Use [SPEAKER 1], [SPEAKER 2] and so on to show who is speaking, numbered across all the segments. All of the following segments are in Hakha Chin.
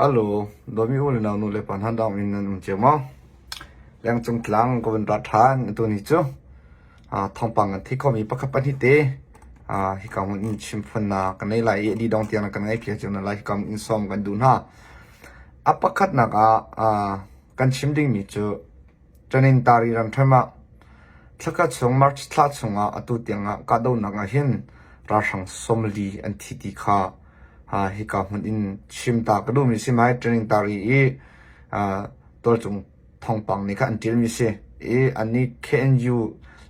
[SPEAKER 1] Alo, dawmi u le nau nu le pa hna dang in nan um cio maw? Lengcung tlang ka vun ra ṭhan atu ni cu thawngpang kan theih khomi pakhat pahnih te hika hmun in chimphunnak ka nei lai i a dih dong tiang kan ngaih piak cio hna lai hika hmun in sawm kan duh hna. A pakhatnak ah kan chim dingmi cu Tanintari ramṭhen ah thlakhat chung March thla chungah atu tiangah kahdohnak ah hin ralhrang 40 an thi ti kha hika hmun in chim ta ka duhmi si mai Tanintari i tualcung thawngpang nih khan an ṭialmi si i annih KNU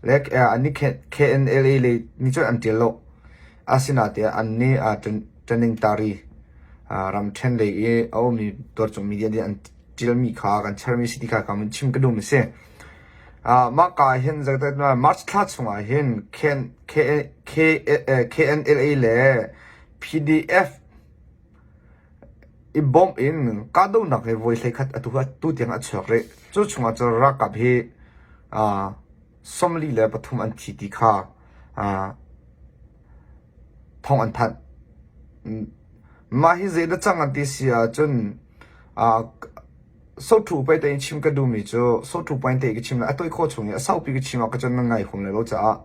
[SPEAKER 1] le annih KNLA lei nih cun an ṭial lo. Asinain annih Tanintari ramṭhen lei i a ummi tualcung media nih an ṭialmi kha kan chermi si ti kha ka mun chim ka duhmi si. Mah ka hin March thla chungah hin KNLA le PDF i bawmh in kahdohnak hi voi hleikhat atu tu tiang a chuak rih. Cu chungah cun ralkap hi 43 an thi ti kha thawng an thanh. Mah hi zeidah cang an ti si ahcun Sothu pei tein chim ka duhmi cu sothu point te ka chim lai. A tawi khawh chung i a saupi ka chim ah ka cun nan ngai hum lai lo caah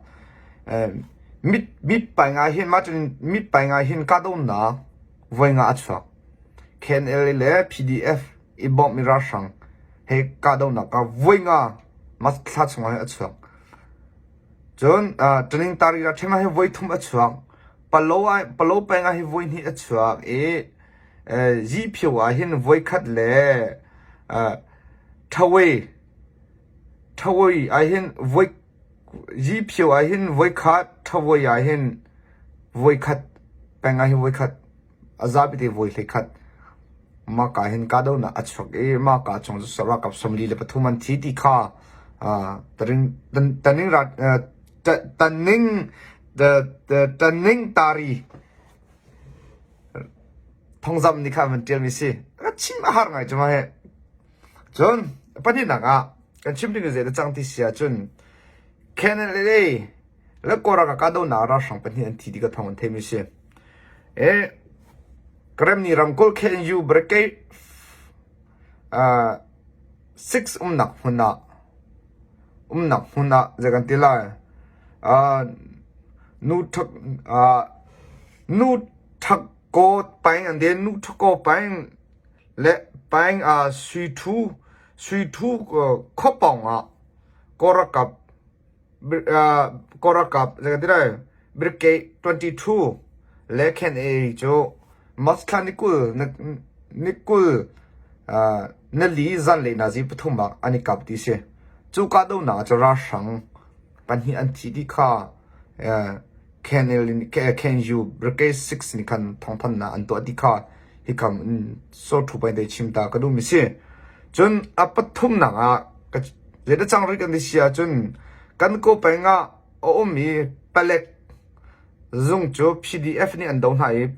[SPEAKER 1] mit mit pai ngai hin mah cun mit pai ngai hin kahdohnak voi nga a chuak. KNLA le PDF i bawmh i ralhrang he kahdohnak ah voi nga mah thla chungah hin a chuak. Cun Ṭaning Tari ṭhen ah hi voi thum a chuak. Palo ah Palo peng ah hi voi hnih a chuak i Ziphiu ah hin voi khat le Ṭhawe Ṭhawe ah hin voi Ziphiu ah hin voi khat Ṭhawe ah hin voi khat peng ah hin voi khat a zapi te voi hleikhat mah ka hin kahdohnak a chuak i mah ka chung cu ralkap 43 an thi ti kha taning taning taning tari thongzam nih khan van ṭialmi si ka chim a har ngai cu ma he cun pahnihnak ah kan chim ding zei da cang ti si ahcun KNLA le Kawlram ah kahdohnak ralhrang pahnih an thi ti ka thawng an theimi si. E Karenni ramkulh KNU Brigade uh, 6 umnak hmun ah umnak hmun ah zei kan ti lai uh, nu thak uh, nu thak ko paing an de nu thak ko paing le paing uh, sui thu sui thu khopong ah korakap Kawlralkap Brigade 22 le Khen A cu March thla ni 20 nili zanlei nazi pathum ah an i kap ti si. Cu kahdohnak ah cun ralhrang pahnih an thi ti kha KNU Brigade 6 nih khan thawngthanhnak an tuah ti kha hikam in sawthu pei te chim ta ka duhmi si. Cun a pathumnak ah zeidah cang rih kan ti si ahcun kan ko peng ah a ummi palek zung cu PDF nih an do hna i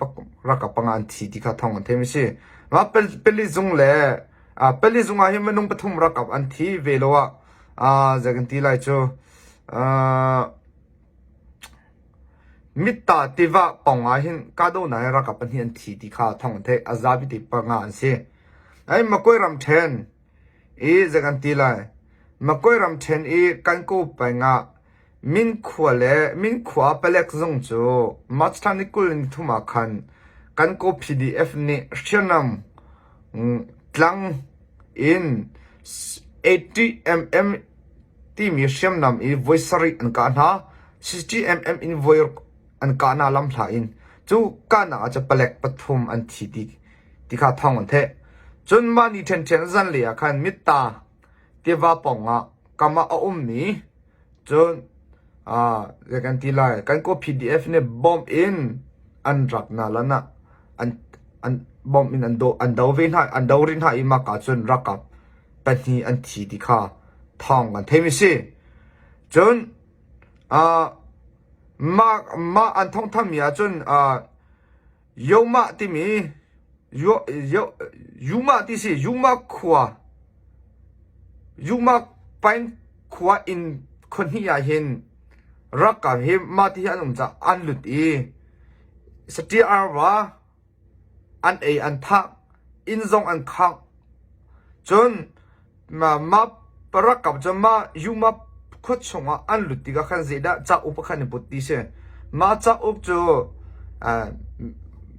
[SPEAKER 1] ralkap panga an thi ti kha thawng an theimi si. Mah pali zung le pali zung ah hin minung pathum ralkap an thi ve lo ah zei kan ti lai cu Mitta tiva pawng ah hin kahdohnak in ralkap pahnih an thi ti kha thawng an theih. A zapi te panga an si. Ai Makoi ramṭhen i zei kan ti lai. Makoi ramṭhen i Kankaw peng ah Minkhua le Minkhua palek zung cu March thla ni 20 ni thum ah khan Kankaw PDF nih hriamnam tlang in 80 mm timi hriamnam i voi sarih an kah hna. 60mm in voi an kah hna lamhla in. Cu kahnak ah cun palek pathum an thi ti, ti kha thawng an theih. Cun mah ni ṭhenṭhen zanlei ah khan Mitta tiva pawng ah kam ah a ummi cun uh, kan ti lai kan ko PDF nih bomb in an rak na lan ah an an bomb in an do an do ve hna an do rin hna i mah ka cun rakap pahnih an thi ti kha thawng kan theimi si. Cun uh, mah mah an thawngthanmi ahcun uh, Yomah timi Yo, Yo, Yuma ti si Yuma khua Yuma pine khua in khua ah hin ralkap hi mah ti hi an um caah an lut i saṭil arva an ei an thah. Inn zong an khangh. Cun mah ralkap cu mah Yuma khua chungah an lut tikah khan zeidah cauk pakhat an put ti si. Mah cauk cu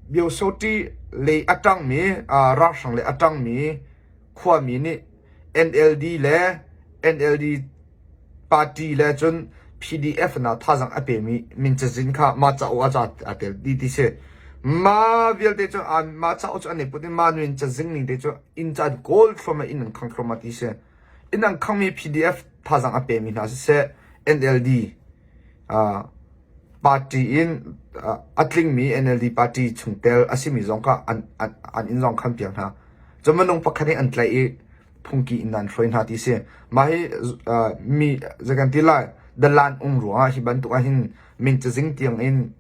[SPEAKER 1] Myosoti lei a ṭangmi ralhrang lei a ṭangmi khuami nih NLD le NLD party le cun PDF hna thazaang a pemi min cazin kha mah cauk ah ca aa tel ti ti si. Mah vialte cu mah cauk cu an i put i mah min cazin ning te cu inn ca an kawl thluahmah inn an khang thluahmah ti si. Inn an khangmi PDF thazaang a pemi hna siseh NLD uh, party in uh, a tlingmi NLD party chungtel a simi zong kha an, an, an inn zong khan piak hna. Cun minung pakhat hi an tlaih i phungki in an hruai hna ti si. Mah hi uh, mi zei kan ti lai dalan um ruangah hi bantuk ah hin min cazing tiang in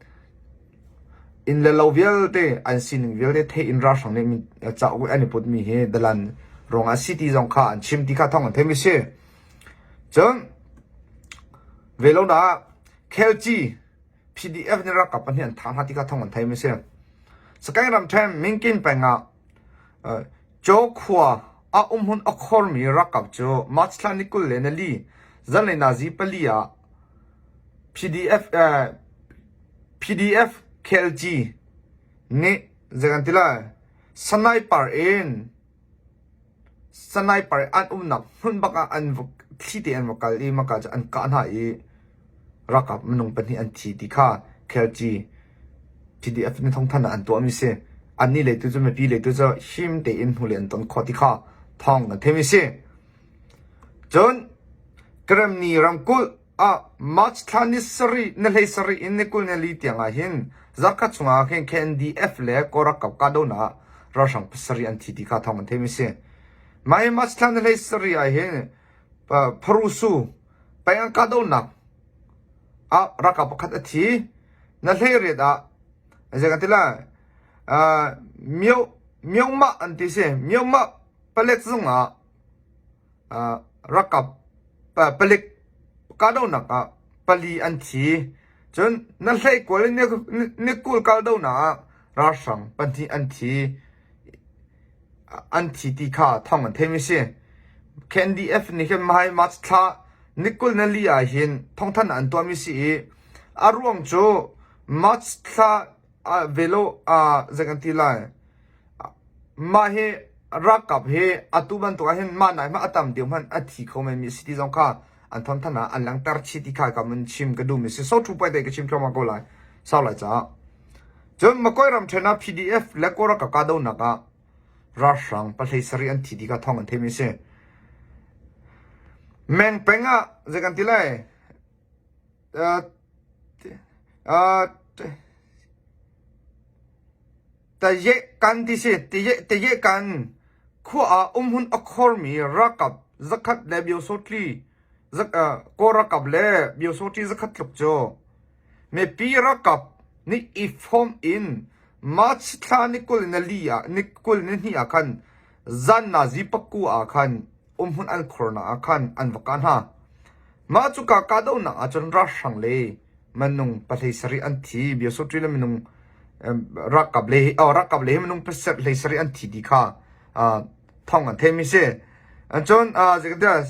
[SPEAKER 1] inn le lo vialte an sining vialte thei in ralhrang nih min cauk an i put mi hi dalan ruangah si ti zong kha an chim ti kha thong an theimi si. Cun ve lo na Khelci PDF nih ralkap pahnih an thah hna ti kha thong an theimi si. Sakaing ramthen Minkin peng ah Caw khua ah umhmun a khormi ralkap cu March thla ni 24 zanlei nazi pali ah PDF, PDF KLG nih zei kan ti lai sniper in sniper an umnak hmun bak ah an thli te an va kal i maka cu an kah hna i Ralkap minung pahnih an thi ti kha KLG PDF nih thawngthanhnak an tuahmi si. Annih lei tu cu mipi lei tu cu him tein hnulei an ton khawh ti kha thawng kan theimi si. Cun Karenni ramkulh ah March thla ni sarih ni hlei sarih in ni 20 ni li tiang ah hin zarkhat chungah khin KNDF le Kawl ralkap kahdohnak ah ralhrang pasarih an thi ti kha thawng kan theimi si. Mah hi March thla ni hlei sarih ah hin Pharusu peng an kahdohnak ah ralkap pakhat a thi. Na hleiriat ah zei kan ti lai myo myomah an ti si myomah palek zung ah ralkap palik kahdohnak ah pali an thi. Cun na hleikual in ni kul kahdohnak ah ralhrang pahnih an thi. An thi ti kha thawng an theimi si. KNDF nih hin hmai March thla ni 24 ah hin thawngthanhnak an tuahmi si i a ruang cu March thla velo zei kan ti lai mah hi ralkap hi atu bantuk ah hin mah nai hmanh a tam deuh hmanh a thi kho menmi si ti zong kha an thawngthanh ah an langhter chih ti kha ka mun chim ka duhmi si. So thu pai te ka chim thluahmah ko lai. Sau lai caah. Cun Makoi ramṭhen ah PDF le Kawl ralkap kahdohnak ah ralhrang pahlei sarih an thi ti kha thawng an theimi a si. Meng peng ah zei kan ti lai? Uh, uh, Taye kan ti si taye taye kan khua ah umhun a khormi ralkap zakhat le biosotli zak uh, Kawl ralkap le biosotli zakhat tluk cu Mipi ralkap nih i fawm in March thla ni 24 ah ni 22 ah khan zan nazi pakku ah khan umhmun an khornak ah khan an va kah hna. Mah cuka kahdohnak ahcun ralhrang le minung pahlei sarih an thi. Biasawṭi le minung ralkap le oh, ralkap le minung pahlei sarih an thi ti kha thawng an theimi si. Cun zeitintiah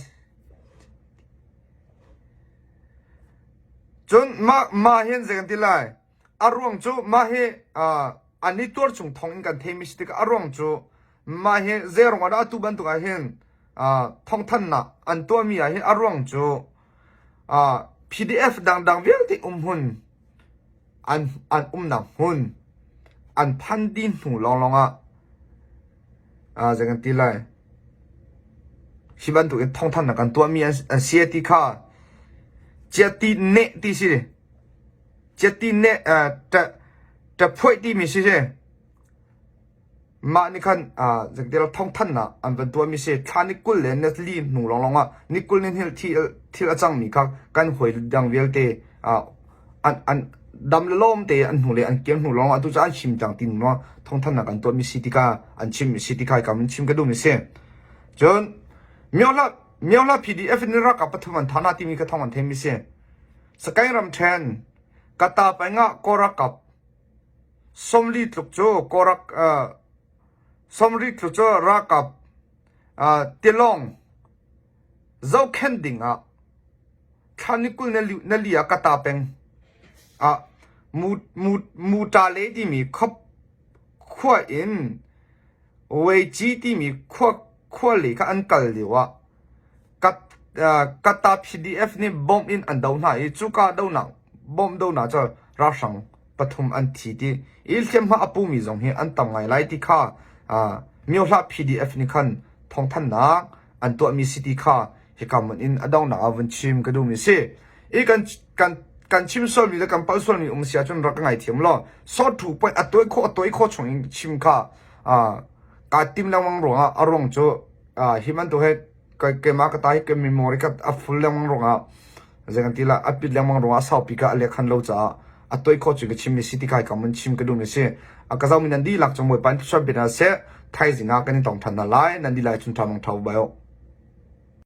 [SPEAKER 1] Cun mah mah hin zei kan ti lai? A ruang cu mah hi uh, an i tuar chung thong in kan theimi si tikah a ruang cu mah hi zei ruang ah dah atu bantuk ah hin uh, thawngthanhnak an tuahmi ah hin a ruang cu uh, PDF dangdang vialte um hmun an an umnak hmun an phan dih hnu lawnglawng ah uh, zei kan ti lai? Hi bantukin thawngthanhnak kan tuahmi an si ti kha chiati neh ti si. Chiati neh ṭaphuaih timi si si. Mah nih khan zeitilah thawngthanhnak an van tuahmi si. Thla ni 20 le ni li hnu lawnglawng ah ni 20 ni thil a cangmi kha kan hawi dang vialte an an dam le lawm te an hnu le an kir hnu lawng atu cu an chim cang ti ma thawngthanhnak an tuahmi si tikah an chimmi si tikah kam in chim ka duhmi si cun myohla myohla PDF in ralkap pathum an thana timi ka thong an theimi si Sakaing ramthen kata paingah korakap somli tluk cu korak uh, Somri tlu cu ralkap tilawng zohkhenh ding ah thla ni 20 na li ah ka ta peng ah Mutale timi khua in Weici timi khua lei kha an kal lio ah Kata PDF nih bomb in an doh hna i cuka dohnak bomb dohnak cu ralhrang pathum an thi ti i hliamhma a pumi zong hi an tam ngai lai ti kha Myohla PDF nih khan thawngthanhnak an tuahmi si ti kha hika hmun in a donghnak ah vun chim ka duhmi si. I kan kan kan chim sualmi le kan palh sualmi um si ahcun rak ka ngaithiam law sawt thu point a tuai khawh a tuai khawh chung in chim kha kaa tim lengmang ruangah a ruang cu hi bantuk he keimah ka ta hi ka memory ka a full lengmang ruangah zei kan ti la a pit lengmang ruangah saupi ka a lek han lo caah a toi khawh cu ka chim mi si ti kai kam mun chim ka duh mi si a ka zomi nan dihlak cung Bawipa in thluachuah bia hna seh thaizing ah kan i tong than hna lai nan dihlak chun tha mang tho bai.